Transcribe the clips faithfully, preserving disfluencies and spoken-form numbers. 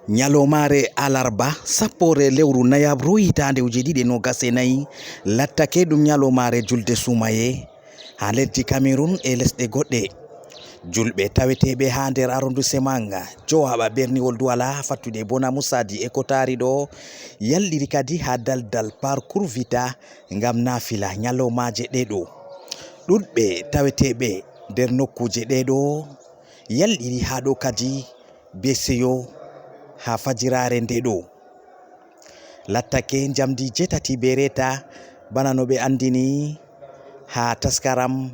Ñalawmaare alarba, sappoore lewru nayaabru, hitaande ujine ɗiɗi e noogas e nayi, lattake ɗum ñalawmaare julde suumaye haa lesdi Kamerun e lesɗe goɗɗe. Julɓe taweteeɓe haa nder arrondissement Jowaɓa, berniwol Duwala, fattude Bona Musadi e ko taari ɗo, yalɗiri kadi haa daldal Parcours Vita ngam naafila ñalawmaaje ɗee ɗo. Ɗuuɗɓe taweteeɓe nder nokkuuje ɗee ɗo yalɗiri haa ɗo kadi bee seyo haa fajiraare nde ɗo. Lattake njamdi jeetati bee reeta, bana no ɓe anndini haa taskaram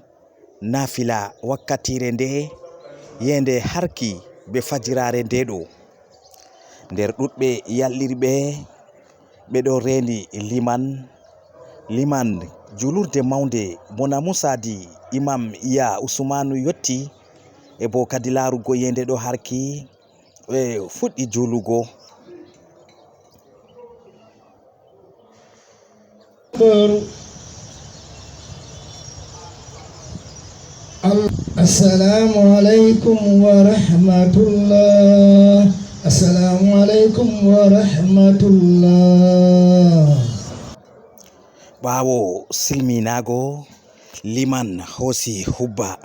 naafila wakkatiire nde, yeende harki bee fajiraare nde ɗo. Nder ɗuuɗɓe yalɗirɓe, ɓe ɗo reendi liman, liman juulurde mawnde Bona Musadi, Imam Iya Usmanu yotti, e bo kadi laarugo yeende ɗo harki, ɓe fuɗɗi juulugo. Al-, Assalamu alaikum wa rahmatullah. Assalamu alaikum wa rahmatullah. Ɓaawo silminaago, liman hoosi hubba.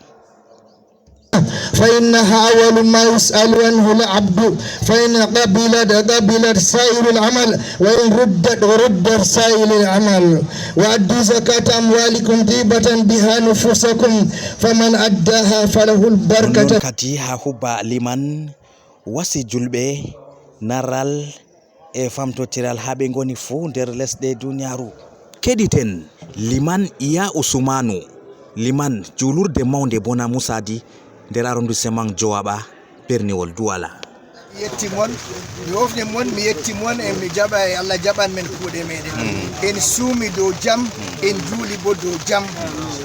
فإنها أول ما يسأل عنه العبد، فإن قبلت قبلت سائر العمل، وإن ردت رد سائر العمل. وأدوا زكاة أموالكم طيبة بها نفوسكم، فمن أداها فله البركة. Ɗum noon kadi haa hubba liman wasi julɓe naral e famtotiral haa ɓe ngoni fuu nder lesɗe duniyaaru. Keɗiten liman Iya Usumanu, liman juulurde mawnde Bona Musadi nder arrondissement Jowaɓa, berniwol Duwala. Mi yetti mon, mi wofni mon, mi yetti mon, e mi jaɓa, e Allah jaɓan men kuuɗe meɗen. Mm. En suumi dow jam, mm, en juuli bo dow jam.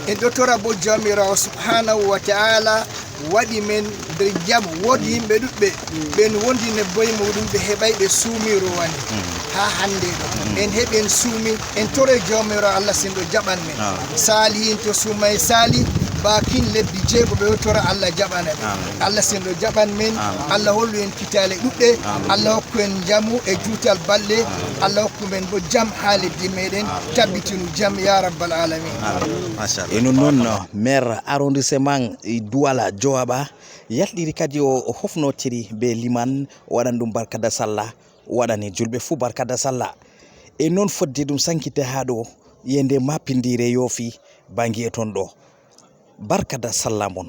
En ɗo tora bo Jawmiraawo subhanahu wa ta'ala waɗi men nder jam. Woodi yimɓe ɗuɗɓe, ɓen wondi nebbo e muɗum, ɓe heɓay ɓe suumi rowani. Mm. Haa hannde ɗo. Mm. En heɓi en suumi, en toroy Jawmiraawo Allah sinɗo jaɓan men. Ah. Saalihiin to suumay saali, baakin lebbi jeego ɓe ɗo tora Allah jaɓana ɓe. Amin. Allah sinɗo jaɓan men, amin, Allah hollu en kitaale ɗuɗɗe, amin, Allah hokku en njamu e juutal balɗe, amin, Allah hokku men bo jam haa leddi meɗen, amin, tabbitinu jam ya rabbal alamin. Amin. Machallah. E non noon, maire arrondissement Duwala Jowaɓa yaltiri kadi o, o hofnotiri be liman, o waɗan ɗum barkada sallah, o waɗani julɓe fuu barkada sallah. E non fodde ɗum sankite haa ɗo, yende maapindiire yoofi, baa ngi'e ton ɗo. Barkada sallah mon.